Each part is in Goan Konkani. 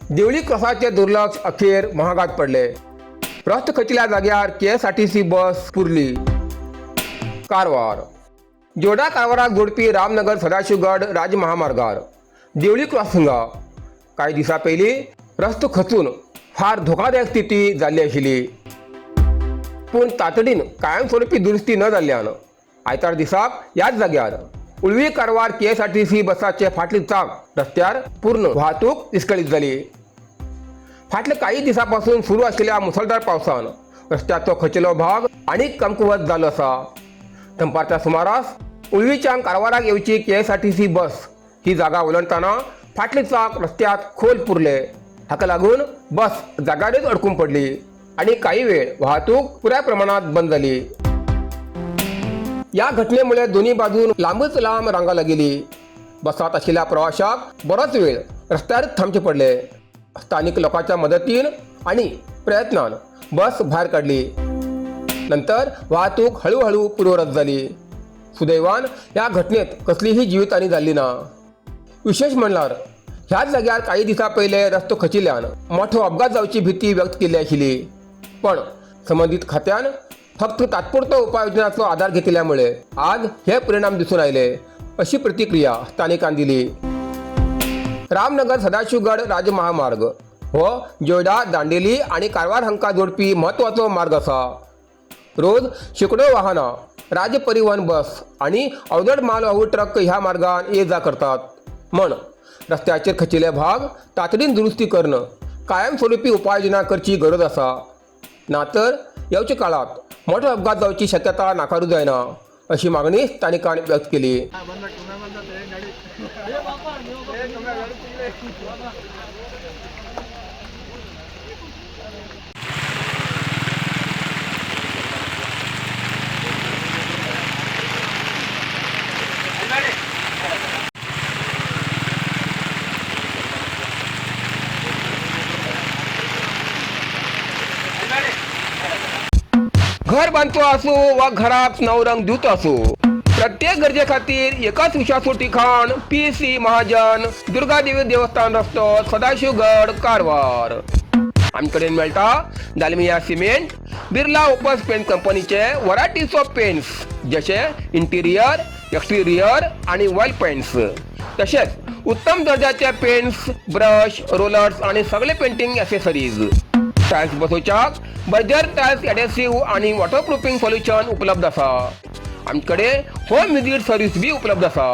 देवळी क्रॉसाचे दुर्लक्ष अखेर महागात पडले. रस्तो खचिल्या जाग्यार केएसआरटीसी बस पुरली. कारवार. जोडा कारवाराक जोडपी रामनगर सदाशिवगड राजमहामार्गार देवळी क्रॉसिंगा कांय दिसां पयलीं रस्तो खचून फार धोकादायक स्थिती जाल्ली आशिल्ली. पूण तातडीन कायमस्वरूपी दुरुस्ती न जाल्ल्यान आयतार दिसाक ह्याच जाग्यार उळवी कारवार केएसआरटीसी बसाचे फाटली चाक रस्त्यार पूर्ण वाहतूक विस्कळीत जाली. फाटल्या काही दिसां पासून सुरू आशिल्ल्या मुसळधार पावसान रस्त्याचो खचेलो भाग आनीक कमकुवत जालो आसा. दनपारच्या सुमारास उळवीच्यान कारवाराक येवची केएसआरटीसी बस ही जागा उलंडताना फाटली चाक रस्त्यात खोल पुरले. हाका लागून बस जाग्यारच अडकून पडली आणि काही वेळ वाहतूक पुराय प्रमाणात बंद जाली. या घटनेमुळे दोन्ही बाजून लांबच लांब रांगा लागली. बसात आशिल्ल्या प्रवाशाक बरोच वेळ रस्त्यारच थांबचे पडले. स्थानिक लोकांच्या मदतीन आणि प्रयत्नान बस भायर काडली. नंतर वाहतूक हळूहळू पूर्ववत जाली. सुदैवान ह्या घटनेत कसलीही जीवितहानी जाल्ली ना. विशेष म्हणल्यार ह्याच जाग्यार काही दिसां पयले रस्तो खचिल्ल्यान मोठो अपघात जावची भीती व्यक्त केल्ली आशिल्ली. पण संबंदीत खात्यान फक्त तात्पुरतो उपाययोजनाचो आधार घेतिल्ल्यामुळे आज हे परिणाम दिसून आयले, अशी प्रतिक्रिया स्थानिकांनी दिली. रामनगर सदाशिवगड राजमहामार्ग हो जोयडा, दांडेली आणि कारवार हांकां जोडपी म्हत्वाचो मार्ग आसा. रोज शेकडो वाहनां, राज्य परिवहन बस आणि अवजड मालवाहू ट्रक ह्या मार्गान ये जा करतात. म्हण रस्त्याचेर खचिल्ले भाग तातडीन दुरुस्ती करणं कायमस्वरूपी उपाययोजना करची गरज आसा. ना तर येवच्या काळात मोठो अपघात जावची शक्यता नाकारू जायना, अशी मागणी स्थानिकांनी व्यक्त केली. घर बांधतो असो वा घरात नवरंग दिवतो असो, प्रत्येक गरजे खातीर एकाच विश्वासू ठिकाण, पी सी महाजन, दुर्गादेवी देवस्थान रस्तो, सदाशिवगड, कारवार. आमच्याकडेन मेळटा Dalmia cement, Birla Opus paint कंपनीचे व्हरायटीज ऑफ पेंट्स, जशे इंटिरियर, एक्सटिरियर आणि वॉल पेंट्स. तसेच उत्तम दर्जाचे पेंट्स, ब्रश, रोलर्स आणि सगळे पेंटिंग ॲसेसरीज. टायल्स बसोवच्याक बर्जर टायल्स एडेसिव्ह आणि वॉटरप्रुफिंग सोल्युशन उपलब्ध आसा. आमचे होम विजीट सर्व्हिस बी उपलब्ध आसा.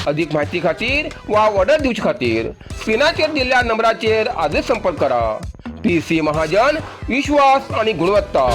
अधिक माहिती खातीर वा ऑर्डर दिवचे खातीर स्क्रिनाचेर दिल्ल्या नंबराचेर आजच संपर्क करा. पी सी महाजन, विश्वास आणि गुणवत्ता.